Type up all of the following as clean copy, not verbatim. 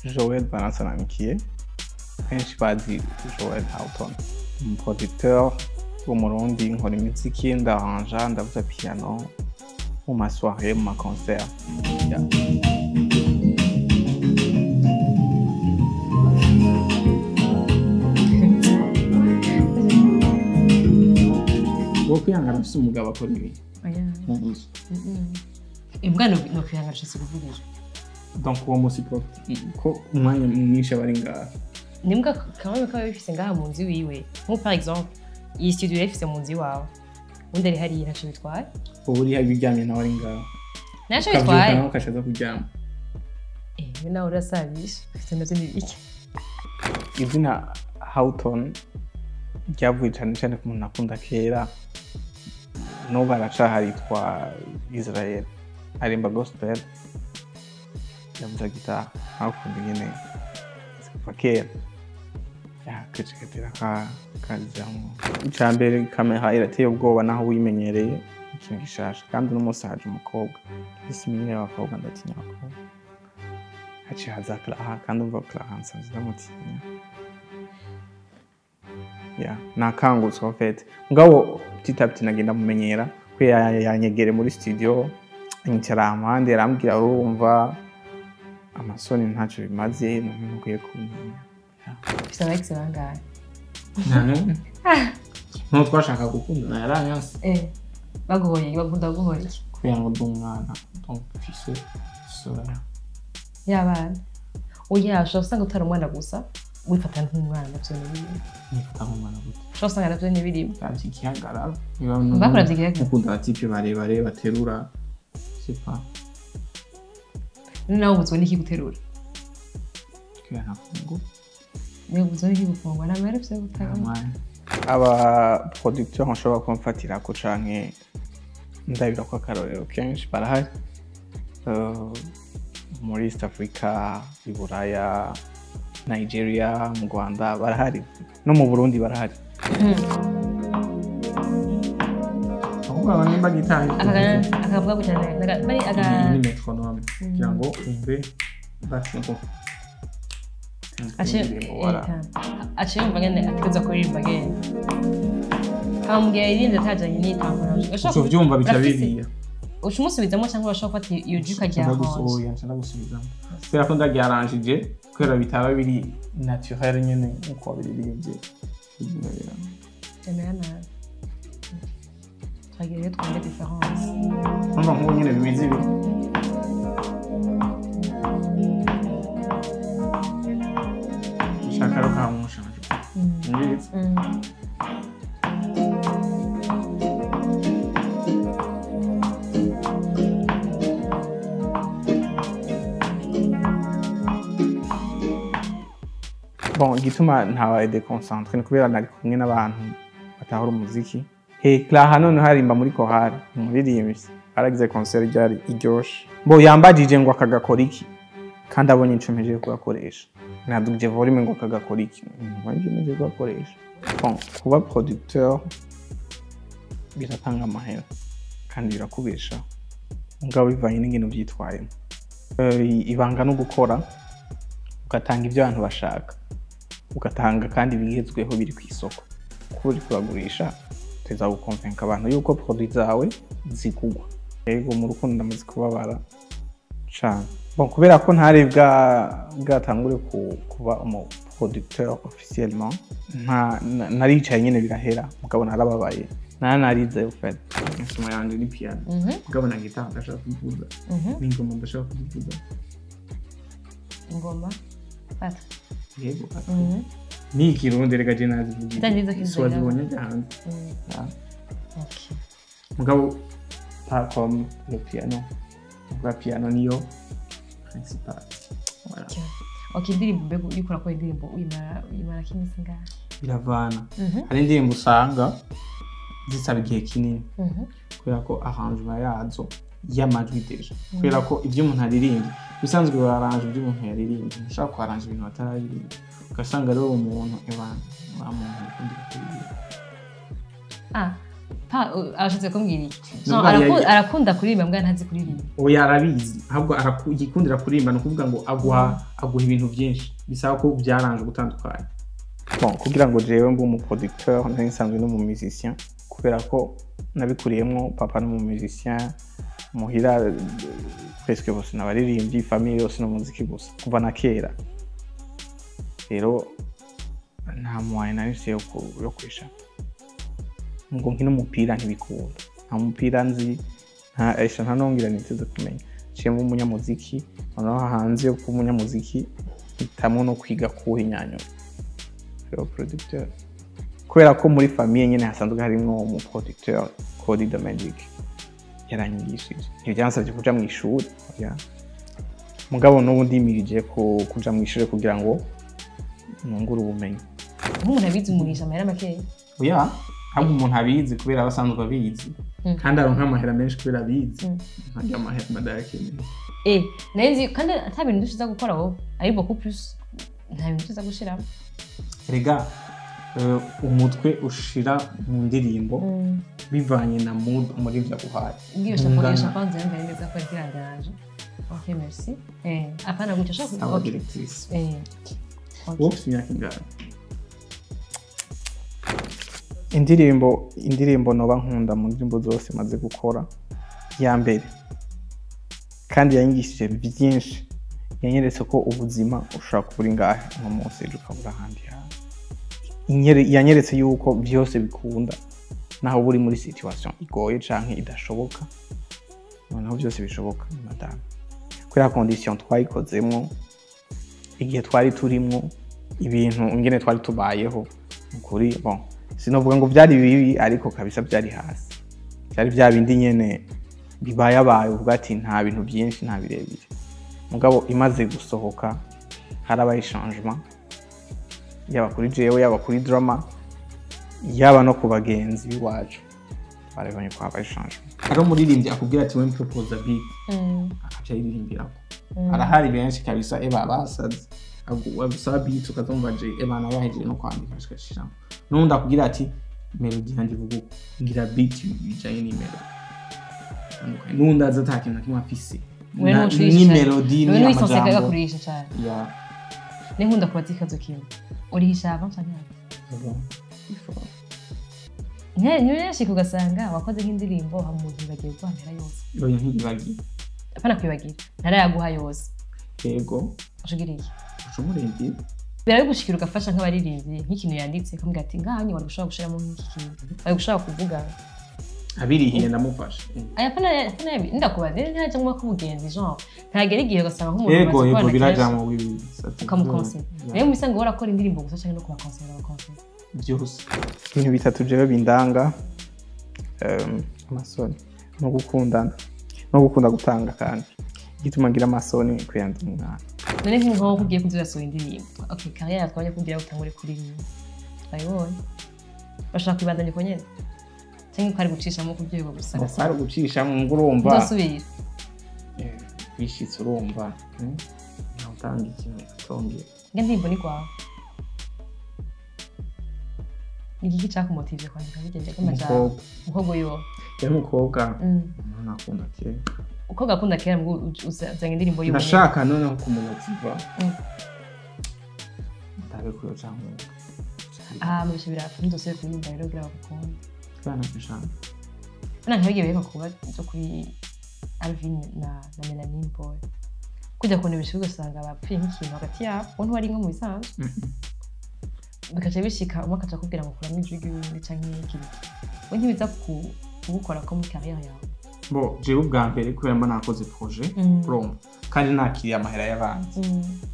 Joel Baransanamikiye, benshi bazi Joel Houghton, umuproducteur w'Umurundi. Nkora imiziki, ndaranja, ndavuza piano mu ma soirée, mu ma concert. Yeah. Wo kwihangana ufise umugabo akora ibi mu nzu? Imbwa no kwihangana ushatse kuvuga iki? Donc uwo musi ko umwanya mwinshi aba ari ngaha. Nimbwa kamwe kaba bifise ngaha mu nzu iwiwe, nko par exemple iyi studio yayifise mu nzu iwawe, undi ari hariya, ntaco bitwaye. Ubu uri uryamye nawe ari ngaha. Ntaco ukavyuka bitwaye. Nawe ukaca kuryama. Eh, nawe urasabisha ufite navyo ni bike. Izina Houghton ryavuye cane cane ku muntu nakunda kera, n'ubu aracahari, yitwa Israel, arimba gospel, yavuza gitara, nakunda nyene kuva kera kacikatera kazamwo. Ica mbere, kamera irateye ubwoba naho wimenyereye ikintu gishasha, kandi uno munsi haje umukobwa, isi abakobwa, ndatinya abakobwa. Haciye haza Clara, kandi umva Clara nsanzwe ndamutinya. Yeah, nakangutse en fait, mugabo petit à petit nagenda mumenyera ko yanyegere muri studio, anyicara ampande, arambwira: "Urumva amasoni ntacyo bimaze, none ntukwiye kumenya." Ufise aba ex bangahe? Nta n'umwe. N'uwo twashaka gukundana yaranyanse. Eh, baguhoye, bakunda guhora iki? Kubera ngo ndi umwana, donc mfise isura y'abana. Oya, ushobora gusanga utari umwana gusa wifata nk'umwana, navyo ni birimo. Nifata nk'umwana gute? Ushobora gusanga navyo ni birimo. Ndavye igihagararo. Bakuravye igihagararo? Mukunda abatype barebare baterura, je sais pas. None nawe ubuzwa n'iki guterura? Kubera ntafungura. Niwe ubuzwa n'iki gufungwa? Nta mahera ufise yo gutanga? Mwanya aba producteur nshobora kumfatirako canke ndabira ko akarorero kenshi barahari. Muri East Africa, i Buraya, Nigeria, mu Rwanda barahari, no mu Burundi barahari. Ahubwo aba nimba gitari. Akavuga gutya bari aga Iyi ni métronome kugira ngo umve battre. Voilà. Aciye yumva ngene ategerezwa kuririmba ngene kamubwira irindi atajanye n'itangura. Uco vyumva bica biriya. Uca umusubizamo cyangwa urashobora gufata iyo jwi ukarya honje? Ndagusohoye, nca ndagusubizamo kubera ko ndagiaranjije, kubera bitaba biri naturel nyene nkuko wabiririmbye. Emera nabi, twagira rero twumve différence. Urumva nk'ubu nyene bimeze ibi. Shaka rero kamushanje umvirize. Bon, igituma ntabaye déconcentré ni kubera nari kumwe n'abantu batahura umuziki. He Clara noneho harimba muri chorale, umuririmbyi aragize concert ryari iryoshe. Bo yambajije ngo akagakora iki, kandi abonye ico mpejeje kugakoresha. Nadugije volume ngo akagakora iki, mbonye ivyo mpejeje kugakoresha. Bon, kuba producteur biratanga amahera kandi birakubeshaho, mugabo bivanye n'ingene uvyitwayemo. Ibanga no gukora, ugatanga ibyo abantu bashaka, ugatanga kandi ibigezweho biri ku isoko, kuba uriko uragurisha uteza gukonvenka abantu yuko produit zawe zigugwa. Yego, mu rukundo ndamaze kubabara cane. Bon, kubera ko ntari bwa bwatangure kuba umu producteur officiellement, nta naricaye nyene birahera, mugabo narababaye, naranarize en fait. Instrument yanje ni piano, mugabo na guitare ndashaka kuyivuza, n'ingoma ndashaka kuyivuza. Ingoma fata. Yego. Ni ikirundi reka je nazivuga. Itagize kirundi. Wazibonye ajya hanze. Ah. Okay. Mugabo pas comme le piano. La piano niyo principal. Voilà. Okay. Okay, indirimbo mbega uriko urakora indirimbo uyimara kimisi ngahe? Biravana. Hari indirimbo usanga zisaba igihe kinini kubera ko arrangement yazo y'amajwi déjà. Kubera ko ibyo umuntu aririmbye bisanzwe bararanje ibyo umuntu yaririmbye. Ntushobora kuaranje ibintu batararirimba. Ugasanga rero uwo muntu ebana wa muntu ukunda kuririmba. Ah, Pa arashatse kumbwira iki? Nubwo No, arakunda kuririmba mbwa ntazi kuririmba. Oya, arabizi, ahubwo yikundira kuririmba. Ni ukuvuga ngo aguha ibintu byinshi bisaba ko byaranje gutandukanya. Bon, kugira ngo jewe mbe umuproducteur, nari nsanzwe no mu musicien, kubera ko nabikuriyemwo. Papa ni umu musicien muhira, presque bose n'abaririmbyi, famille yose n'umuziki gusa kuva na kera. Rero nta moyen nari mfise yo kwishaka ngo nkine umupira, ntibikunda. Nta mupira nzi, nta esha, nta nongera niteze kumenya. Nciye mba umunyamuziki. Noneho hanze yo kuba umunyamuziki, hitamwo no kwiga kuhinyanyura. Rero producteur, kubera ko muri famille nyene hasanzwe harimwo umuproducteur, Cody the Magic, yaranyigishije. Ntibyansabye kuja mu ishuri, oya. Mugabo n'ubu ndimirije kuja mu ishuri kugira ngo nungure ubumenyi. Nk'umuntu abizi umurisha amahera makeya? Oya, ahubwo umuntu abizi, kubera aba asanzwe abizi, kandi aronka amahera menshi kubera abizi. Ntarya amahera madayakeneye. Nari nzi kandi ata bintu dushiza gukora wowe ari beaucoup plus, nta bintu tuza gushiramo. Erega umutwe ushira mu ndirimbo bivanye na mood umuririmbyi aguhaye. Ngiyo Ntungana. shapo kwanza yambaye neza ko kirandanje. Ok, merci. Hapana gutya shaka. Sawa. Ok. Directrice. Ok. Wowe ufite imyaka ingahe? Indirimbo noba nkunda mu ndirimbo zose maze gukora, ya mbere kandi yanyigishije byinshi, yanyeretse ko ubuzima ushobora kuba uri ngahe uno munsi, ejo ukabura ahandi hantu. Yanyeretse yuko byose bikunda naho uba uri muri situation igoye canke idashoboka, noneho byose bishoboka. Ni madame, kubera condition twayikozemwo, igihe twari turimwo, ibintu ingene twari tubayeho. Ukuri, bon, sinovuga ngo byari bibi, ariko kabisa byari hasi, byari bya bindi nyene bibayabaye, uvuga ati nta bintu byinshi, nta birebire. Mugabo imaze gusohoka harabaye changement, yaba kuri jewe, yaba kuri drama, yaba no ku bagenzi b'iwacu, barabonye ko habaye changement. Hari umuririmbyi akubwira ati: "We propose beat," akaca yiririmbirako. Arahari benshi kabisa, eba basaze, agusaba beat ukazumva je eba nawe yahejeje no kwandika ashikashiramo. N'undi akubwira ati: "Melody yanjye ivuga uku, ngira beat bijanye n'imelody." Bitandukanye. N'undi aza ata kintu na kimwe afise. Wewe ntucurisha. Ni melody Wewe ni ntuwisanse amajambo. kurisha cyane. Ya. Ninkunda kubaza ikibazo kimwe: urihisha avant canke après? Ntiyashika ugasanga wakoze nk'indirimbo hama umuntu yibagiye guha amahera yose? Oya, ntiyibagiye. Apana kwibagira, ntarayaguha yose. Yego. Ushugira iki? Uca umurindira. Birabigushikira ugafasha nk'abaririmbyi, nk'ikintu yanditse ukamubwira ati: "Ngaha wari gushobora gushiramo nk'iki kintu, wari gushobora kuvuga"? Abirihiye ndamufasha. Aya, apana, apana, ndakubaza ntirajamwo ko ubugenzi, genre ntagera igihe ugasanga nk'umuntu Yego. umaze Yego. kubana kenshi, Birajamwo. ukamukonsera? Rero mu bisanzwe warakora indirimbo gusa canke no kubakonsera abakonsera? Byose. Ibintu bitatu jewe bindanga: amasoni, no gukundana, no gukunda gutanga. Kandi igituma ngira amasoni kubera ndi umwana. None nk'uko ugiye kuza urasohora indirimbo, okay, carrière twabonye kugira utangure kuririmba, twayibonye, bashaka kwibandanya uko nyene canke ko ari gucishamo kuryoherwa gusa? Ngo kwari ugucishamo ngo urumva. Nzosubira. Bishitse urumva, ntawe utanga ikintu atongera. Nge ndirimbo ni kwawe, ni igiki cakumotivye kwandika bigende k'amajambo? Umukobwa. Umukobwa uyo? Yari umukobwa umuntu akunda kera. Umukobwa akunda kera, mbwo uzanye indirimbo y'ubuntu. Ndashaka noneho kumumotiva, ndabe ko yoca nkunda. Ah, mu bice birapfa, ntuzosubire kuririmba rero kugira bagukunde. Bana bishaka. Bana ntibagiye biheruka kuba byo kuri Alvin na Melanin Boy, kujya kubona ibishubi ugasanga bapfuye nk'ikintu hagati yabo, uwo ntiwari nko mu bisanzwe, bikaca bishika umwe akaca akubwira ngo kuramo ijwi ry'uwundi canke iki, we ntibiza kugukora ko muri carrière yawe? Bo jewe ubwa mbere, kubera mba nakoze projet, urumva, kandi nakiriye amahera y'abandi,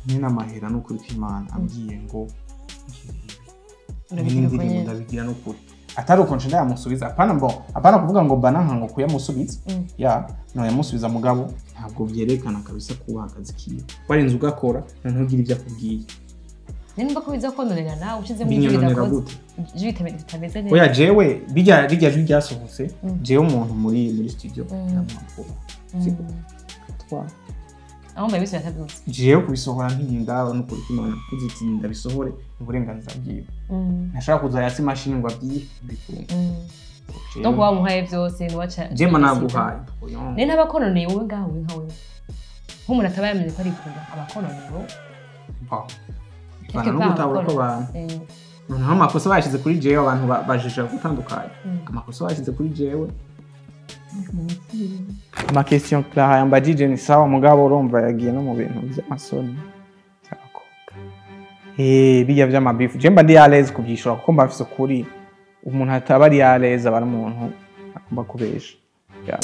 nyine amahera n'ukuri kw'Imana ambwiye ngo Urabigira uko n'indirimbo nyene. Ndabigira n'ukuri, atari uko nce ndayamusubiza. Apana, mbo apana kuvuga ngo bananka ngo kuyamusubiza. Ya, noyamusubiza, mugabo ntabwo vyerekana kabisa kubaha akazi kiwe. Warinze ugakora, noneho ugira ibyo akubwiye. Nimba ko biza kononera nawe ushizemo ijwi Binyononera ridakoze, gute? ijwi ritameze neza. Oya, jewe bijya rijya jwi ryasohotse, jewe umuntu muri studio ndamuha siko twa Aho mbaye bisubira atabyutse. Jewe kubisohora ntindaba n'ukuri kw'Imana, kuzi ndabisohore ni uburenganzira bwiwe. Ntashobora kuza yatsa imashini ngo abyihe bikunda. Donc wamuhaye byose ntiwaca. Jema naguhaye. Rero ntabakononeye wowe ngaho, wowe nka wewe, nk'umuntu ataba yamenye ko ari brouillon, abakononeye wowe. Bana no gutahura ko abantu noneho amakosa bayashyize kuri jewe, abantu bajija gutandukanya amakosa bayashyize kuri jewe. Ama question Clara yambajije ni sawa, mugabo urumva yagiye no mu bintu by'amasoni by'abakobwa, bijya by'amabifu. Je mba ndi à l'aise kubyishura kuko mba mfise ukuri. Umuntu ataba ari à l'aise aba ari umuntu agomba kubesha. Yeah.